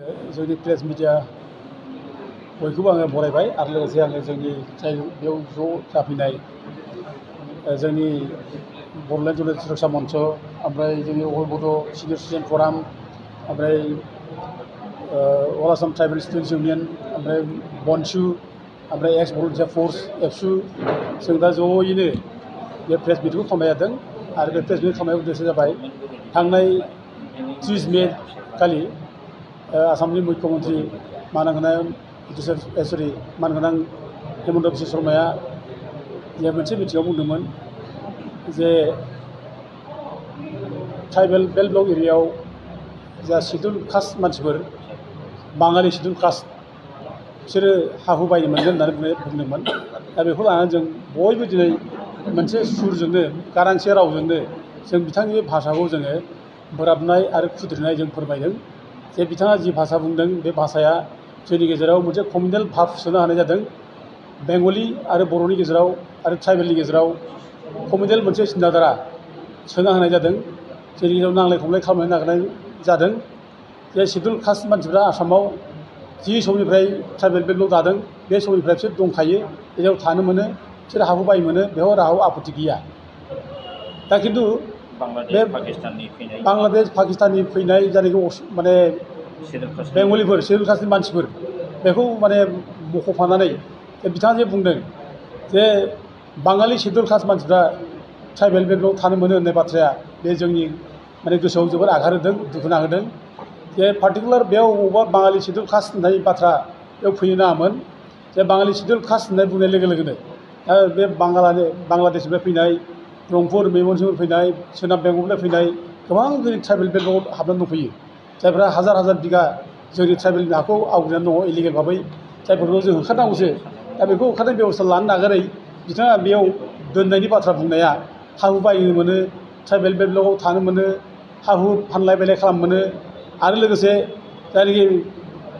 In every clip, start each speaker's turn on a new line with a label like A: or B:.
A: जोंनि press media बयखौबो आङो बरायबाय आरो लोगोसे आङो जोंनि जाय बेयाव ज' जाफैनाय जोंनि बड'लेण्ड जन सुरक्षा मन्च ओमफ्राय जोंनि अल बड' सिनियर सिटिजेन फराम ओमफ्राय अल आसाम ट्राइबेल स्टुडेन्टस इउनियन ओमफ्राय बनसु ओमफ्राय एक्स भलुन्टियार फर्स एबसु जों दा ज'यैनो बे प्रेस मिटखौ खालामनाय जादों आरो बे प्रेस मिट खालामनाय उद्देश्य जाबाय थांनाय 30 मे खालि आसामनि मुख्यमन्त्रि मानगोनां मानगोनां हेमन्त बिश्व शर्माया मोनसे मिटिङाव बुंदोंमोन जे ट्राइबेल बेल्ट ब्लक एरियायाव जा शिड्युल कास्ट मानसिफोर बाङालि शिड्युल कास्ट बिसोरो हा हु बायनो मोनगोन होननानै बुंदोंमोन। दा बेखौ लानानै जों बयबो दिनै मोनसे सुरजोंनो गारांसे रावजोंनो जों बिथांनि भाषाखौ जोङो बोराबनाय आरो खुद्रिनाय जों फोरमायदों जे बिथाङा जि भाषा बुंदों बे भाषाया जोंनि गेजेराव मोनसे कमिउनेल भाब सोनो हानाय जादों। बेंगलि आरो बर'नि गेजेराव आरो ट्राइबेलनि गेजेराव कमिउनेल मोनसे सिन्ताधारा सोनो हानाय जादों। जोंनि गेजेराव नांलाय खमलाय खालामनो नागिरनाय जादों जे शिड्युल कास्ट मानसिफ्रा आसामाव जि समनिफ्राय ट्राइबेल बेल्ट दादों बे समनिफ्राय बिसोर दंखायो, जेराव थानो मोनो, बिसोर हा हु बायनो मोनो, बेयाव रावबो आपत्ति गैया। दा खिन्थु बे बांलादेश पाकिस्ताननि फैनाय जायनाखि माने बेंगलिफोर शिड्युल कास्टनि मानसिफोर बेखौ माने मख'फानानै बिथाङा जे बुंदों जे बाङालि शिड्युल कास्ट मानसिफ्रा ट्राइबेल बेल्टआव थानो मोनो होननाय बाथ्राया बे जोंनि माने गोसोआव जोबोर आघात होदों, दुखु नांहोदों जे पार्टिकुलार बेयाव बबेबा बाङालि शिड्युल कास्ट होननाय बाथ्रा बेयाव फैनो नाङामोन। जे बाङालि शिड्युल कास्ट होननाय बुंनाय लोगो लोगोनो बे बांलादेशनिफ्राय फैनाय रंपुर मेमनसिमनिफ्राय फैनाय सोनाब बेंगलनिफ्राय फैनाय गोबां जोंनि ट्राइबेल बेल्टआव हाबनानै दंफैयो, जायफ्रा हाजार हाजार बिगा जोंनि ट्राइबेलनि हाखौ आवग्रिनानै दङ इलिगेल भाबै, जायफोरखौ जों होखारनांगौसो। दा बेखौ होखारनाय बेबस्था लानो नागारै बिथाङा बेयाव दोननायनि बाथ्रा बुंनाया हा हु बायनो मोनो, ट्राइबेल बेल्टआव थानो मोनो, हा हु फानलाय बायलाय खालामनो मोनो आरो लोगोसे जायनाखि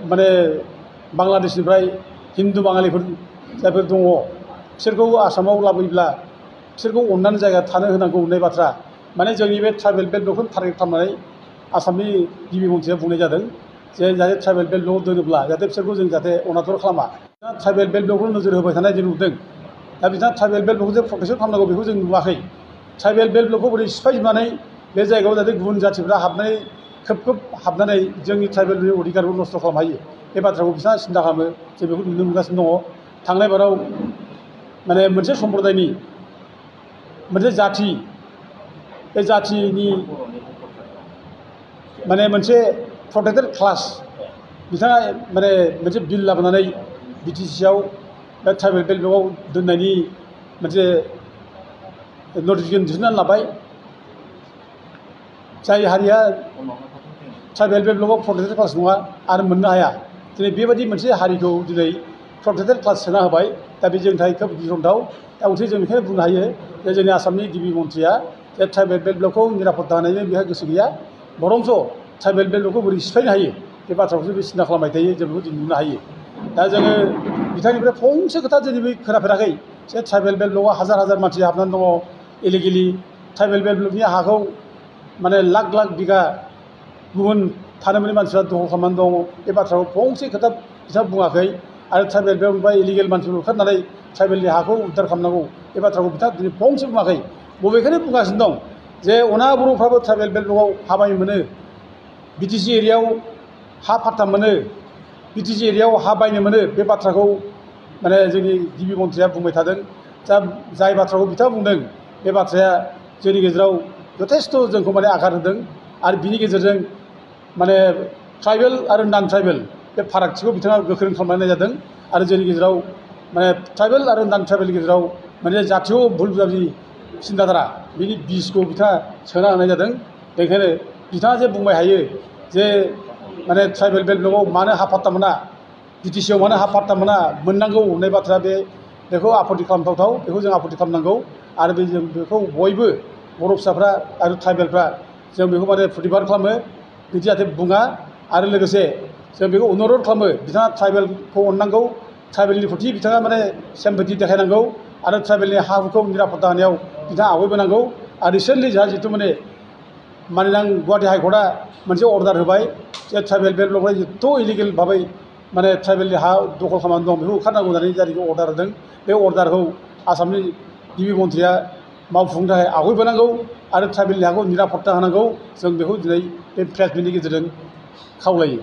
A: माने बांलादेशनिफ्राय हिन्दु बाङालिफोर जायफोर दङ बिसोरखौ आसामाव लाबोयोब्ला बिसोरखौ अननानै जायगा थानो होनांगौ होननाय बाथ्रा माने जोंनि बे ट्राइबेल बेल्टखौ टारगेट खालामनानै आसामनि गिबि मन्थ्रिया बुंनाय जादों जे जाहाथे ट्राइबेल बेल्टआव दोनोब्ला जाहाथे बिसोरखौ जों जाहाथे अनादर खालामा। ट्राइबेल बेल्टखौ नोजोर होबाय थानाय जों नुदों। दा बिथाङा ट्राइबेल बेल्टखौ जे प्रटेकसन खालामनांगौ बेखौ जों नुवाखै। ट्राइबेल बेल्टखौ बोरै सिफायजोबनानै बे जायगायाव जाहाथे गुबुन जाथिफ्रा हाबनानै खोब हाबनानै जोंनि ट्राइबेलनि अधिकारखौ नस्थ' खालामनो हायो बे बाथ्राखौ बिथाङा सिन्था खालामो। जों बेखौ नुनो मोनगासिनो दङ। थांनाय बाराव माने मोनसे सम्प्रदायनि मोनसे जाथि, बे जाथिनि माने मोनसे प्रटेक्टेड क्लास बिथाङा माने मोनसे बिल लाबोनानै बिटिसिआव बे ट्राइबेल बेल्टआव दोननायनि मोनसे नटिफिकेसन दिहुननानै लाबाय। जाय हारिया ट्राइबेल बेल्टआव प्रटेक्टेड क्लास नङा आरो मोननो हाया, दिनै बेबायदि मोनसे हारिखौ दिनै प्रटेक्टेड क्लास सोना होबाय। दा बे जोंनि थाखाय खोब गिख्रंथाव। दा गथिखे जों बेखौनो बुंनो हायो जे जोंनि आसामनि गिबि मन्थ्रिया जे ट्राइबेल बेल्टखौ निरापत्ता होनायनि बेहा गोसो गैया, बरंस ट्राइबेल बेल्टखौ बोरै सिफायनो हायो बे बाथ्राखौसो बे सिन्था खालामबाय थायो। जों बेखौ नुनो हायो। दा जोङो बिथांनिफ्राय फंसे खोथा दिनैबो खोनाफेराखै जे ट्राइबेल बेल्टआव हाजार हाजार मानसि हाबनानै दङ इलिगेलि, ट्राइबेल बेल्टनि हाखौ माने लाख लाख बिगा गुबुन थानो मोनै मानसिफ्रा दखल खालामनानै दङ बे बाथ्राखौ फंसे खोथा बिथाङा बुङाखै। आरो ट्राइबेल बेल्टनिफ्राय इलिगेल मानसिफोर होखारनानै ट्राइबेलनि हाखौ उद्धार खालामनांगौ बे बाथ्राखौ बिथाङा दिनै फंसे बुङाखै। बबेखानि बुंगासिनो दं जे अनाबर'फ्राबो ट्राइबेल बेल्टआव हा बायनो मोनो, बिटिसि एरियायाव हा फाट्टा मोनो, बिटिसि एरियायाव हा बायनो मोनो बे बाथ्राखौ माने जोंनि गिबि मन्थ्रिया बुंबाय थादों। दा जाय बाथ्राखौ बिथाङा बुंदों बे बाथ्राया जोंनि गेजेराव जथेस्थ' जोंखौ माने आघात होदों आरो बिनि गेजेरजों माने ट्राइबेल आरो नन ट्राइबेल बे फारागथिखौ बिथाङा गोख्रों खालामनाय जादों। आरो जोंनि गेजेराव माने ट्राइबेल आरो नन ट्राइबेलनि गेजेराव माने जातीय भुल बुजाबुजि सिन्ताधारा बिनि बिसखौ बिथाङा सोना होनाय जादों। बेनिखायनो बिथाङा जे बुंबाय हायो जे माने ट्राइबेल बेल्टआव मानो हा फाट्टा मोना, बिटिसिआव मानो हा फाट्टा मोना, मोननांगौ होननाय बाथ्रा बेखौ आपत्ति खालामथावथाव, बेखौ जों आपत्ति खालामनांगौ। आरो जों बेखौ बयबो बर' फिसाफ्रा आरो ट्राइबेलफ्रा जों बेखौ माने प्रतिबाद खालामो बिदि जाहाथे बुङा। आरो लोगोसे जों बेखौ अनुरद खालामो बिथाङा ट्राइबेलखौ अननांगौ, ट्राइबेलनि प्रति बिथाङा माने सिम्पेथि देखायनांगौ आरो ट्राइबेलनि हा हुखौ निरापत्ता होनायाव बिथाङा आवगायबोनांगौ। आरो रिसेन्टलि जोंहा जिथु माने मानोना गुवाहाटि हाइकर्टआ मोनसे अर्डार होबाय जे ट्राइबेल बेल्टआवहाय एथ' इलिगेल भाबै माने ट्राइबेलनि हा दखल खालामनानै दं बेखौ होखारनांगौ होननानै जायनोखि अर्डार होदों बे अर्डारखौ आसामनि गिबि मन्थ्रिया मावफुंनो थाखाय आवगायबोनांगौ आरो ट्राइबेलनि हाखौ निरापत्ता होनांगौ जों बेखौ दिनै बे प्रेस मिटनि गेजेरजों खावलायो।